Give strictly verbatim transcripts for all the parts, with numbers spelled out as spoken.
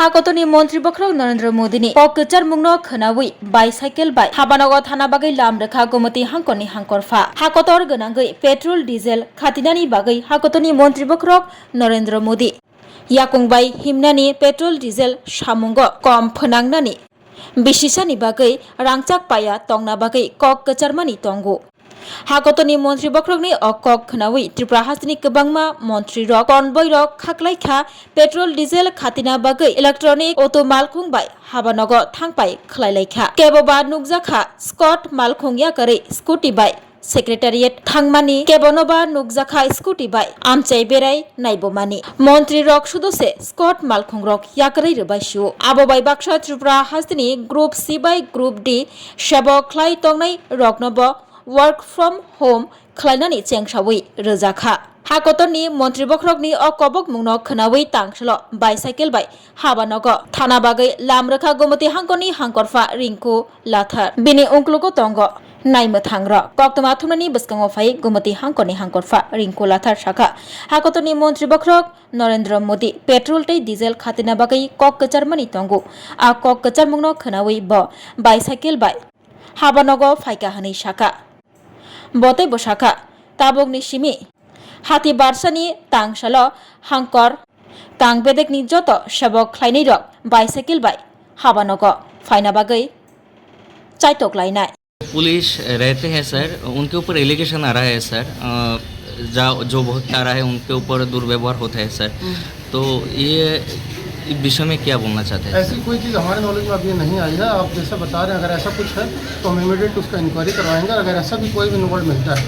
Hakotorni montri bokhorok Narendra Modini kok kwcharmungno khwnawi bicycle bai Habanogo thana bagwi lam rwkha Gomoti hangkorni hangkorpha. Hakotor gwnangwi petrol diesel khatinani bagwi hakotorni montri bokhorok Narendra Modi yakung bai himnani petrol diesel samungo kom phwnangnani bisisani bagwi rangchak paya tongna bagwi kok kwcharmani tongo. Hakotorni montri bokhorokni o kok khwnawi Tripura hasteni kwbangma montrirok, konboirok khaklaikha petrol diesel khatina bagwi electronic auto malkhung bai Habanogo thangpai khwlailaikha. Keboba nukjakha Scott malkhung yakarwi scooty bai secretariat thangmani, kebonoba nukjakha scooty bai amchai berai naibomani. Montrirok sudose Scott malkhungrok yakarwi rwbaisio. Abo bai baksa Tripura hasteni Group C bai Group D sebok khlai tongnai roknobo work from home khlainani chengsawi rwjakha. Hakotorni montri bokhorokni o kobokmungno khwnawi tangsalo bicycle bai Habanogo thana bagwi lam rwkha Gomoti hangkorni hangkorpha Rinku Lathar. Bini ungklugo tongo naimwthangrok. Koktwma thumnani bwskango phai Gomoti hangkorni hangkorpha Rinku Lathar sakha, hakotorni montri bokhorok Narendra Modi petrol tei diesel khatina bagwi kok kwcharmani tongo. A kok kwcharmungno khwnawi bo bicycle bai Habanogo phaikha hwnwi sakha. Bo tei bo sakha, tabukni simi hati barsani tangsalo hangkor tang bedekni joto sebok khlainairok bicycle bai Habanogo phaina bagwi chaitok lainai. Police रहते हैं सर, उनके ऊपर एलिगेशन आ रहा है सर, अ, जा, जो बहुत आ रहा है उनके ऊपर दुर्व्यवहार होता है सर। तो ये इस विषय में क्या बोलना चाहते हैं? ऐसी कोई चीज़ हमारे नॉलेज में अभी नहीं आई है। आप जैसा बता रहे हैं, अगर ऐसा कुछ है तो हम इमीडिएट उसका इंक्वायरी करवाएंगे। अगर ऐसा भी कोई भी इन्वॉल्व मिलता है,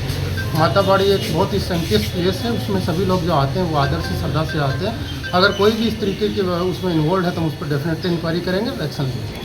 माताबाड़ी एक बहुत ही सेंसिटिव प्लेस है, उसमें सभी लोग जो आते हैं वो आदर से, श्रद्धा से आते हैं। अगर कोई भी इस तरीके के उसमें इन्वॉल्व है तो हम उस पर डेफिनेटली इंक्वायरी करेंगे और एक्शन लेंगे।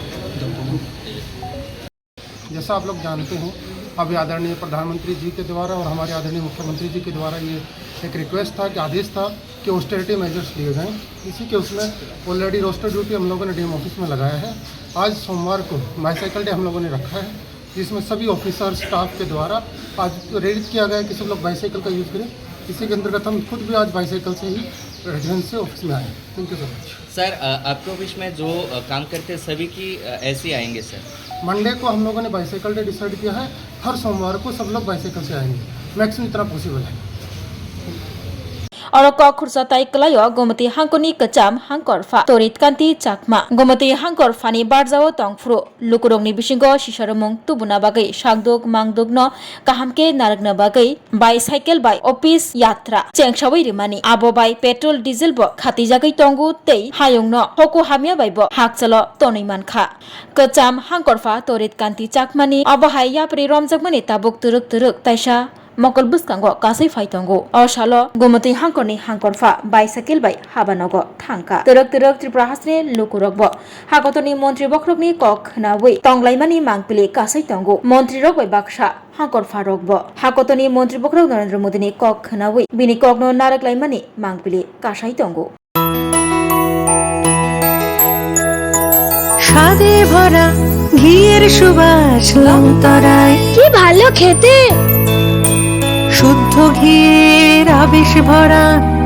जैसा आप लोग जानते हैं, अभी आदरणीय प्रधानमंत्री जी के द्वारा और हमारे आदरणीय मुख्यमंत्री जी के द्वारा ये एक रिक्वेस्ट था कि आदेश था कि ऑस्टेरिटी मेजर्स लिए जाएं। इसी के उसमें ऑलरेडी रोस्टर ड्यूटी हम लोगों ने डीएम ऑफिस में लगाया है। आज सोमवार को बाईसाइकिल डे हम लोगों ने रखा है, जिसमें सभी ऑफिसर स्टाफ के द्वारा आज प्रेरित किया गया कि सब लोग बाईसाइकिल का यूज़ करें। इसी के अंतर्गत हम खुद भी आज बाईसाइकिल से ही रेजिडेंस से ऑफिस में आए हैं। Thank you so much. Sir, अ, आपके ऑफिस में जो, अ, काम करते हैं सभी की, अ, ऐसे ही आएंगे सर? मंडे को हम लोगों ने बाईसाइकिल डे डिसाइड किया है। हर सोमवार को सब लोग बाईसाइकिल से आएंगे, मैक्सिमम जितना पॉसिबल है। Oro kok khursa tai kwlaio Gomoti hangkorni kwcham hangkorpha Torit Kanti Chakma. Gomoti hangkorphani barjao tongphuru lukurokni bisingo sisaromung tubuna bagwi sakduk mangdukno kaham khe narwkna bagwi bicycle bai office yatra chengsawi rimani. Abo bai petrol diesel bo khatijagwi tongo tei hayungno hoku hamya bai bo hakchalo tonwi mankha. Kwcham hangkorpha Torit Kanti Chakmani obo hai yapri romjakmani tabuk twrwk twrwk taisa mokol bwskango kasui phai tongo. O salo Gomoti hangkorni hangkorpha bicycle bai habanogo thangkha. Twrwk twrwk Tripura hasteni lukurokbo hakotorni montri bokhorokni kok khwnawi tonglaimani mangpili kasui tongo. Montrirok bai baksa hangkorpharokbo hakotorni montri bokhorok Narendra Modini kok khwnawi bini kokno narwklaimani mangpili kasai tongo. স্বাদে ভরা ঘিয়ের সুবাস লংতরায়। কি ভালো খেতে। শুদ্ধ ঘিয়ের আবেশ ভরা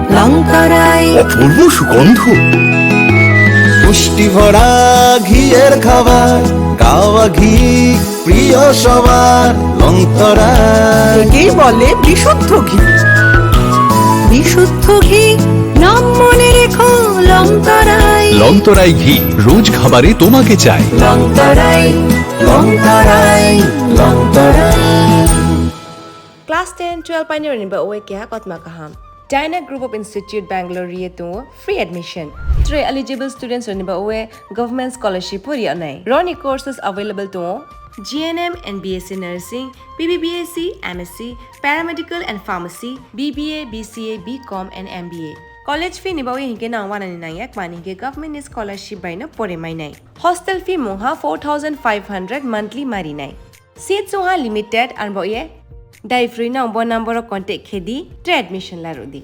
লংতরায়। অপূর্ব সুগন্ধ। পুষ্টি ভরা ঘিয়ের খাবার, কাওয়া ঘি প্রিয় সবার। লংতরায়। একেই বলে বিশুদ্ধ ঘি। বিশুদ্ধ ঘি, নাম মনে রেখো লংতরায়। লংতরায় ঘি, রোজ খাবারে তোমাকে চাই। লংতরায়, লংতরায়, Longtharai. Class ten, twelve painirokni ba oe keha kotma kaham. Dyna Group of Institute Bangalore ri tongo free admission. Tre eligible students rokni ba oe government scholarship pori anai. Roni courses available tongo G N M and B S C nursing, B B B S C, M S C, paramedical and pharmacy, B B A, B C A, B Com and M B A. College fee ni ba oe hinke nang wanani nangya kmani hinke government ni scholarship bai no pore mainai. Hostel fee mungha four thousand five hundred monthly marinai. Seat sungha limited, ang bo ye dai free no bo number o contact khe di, tre admission la rw di.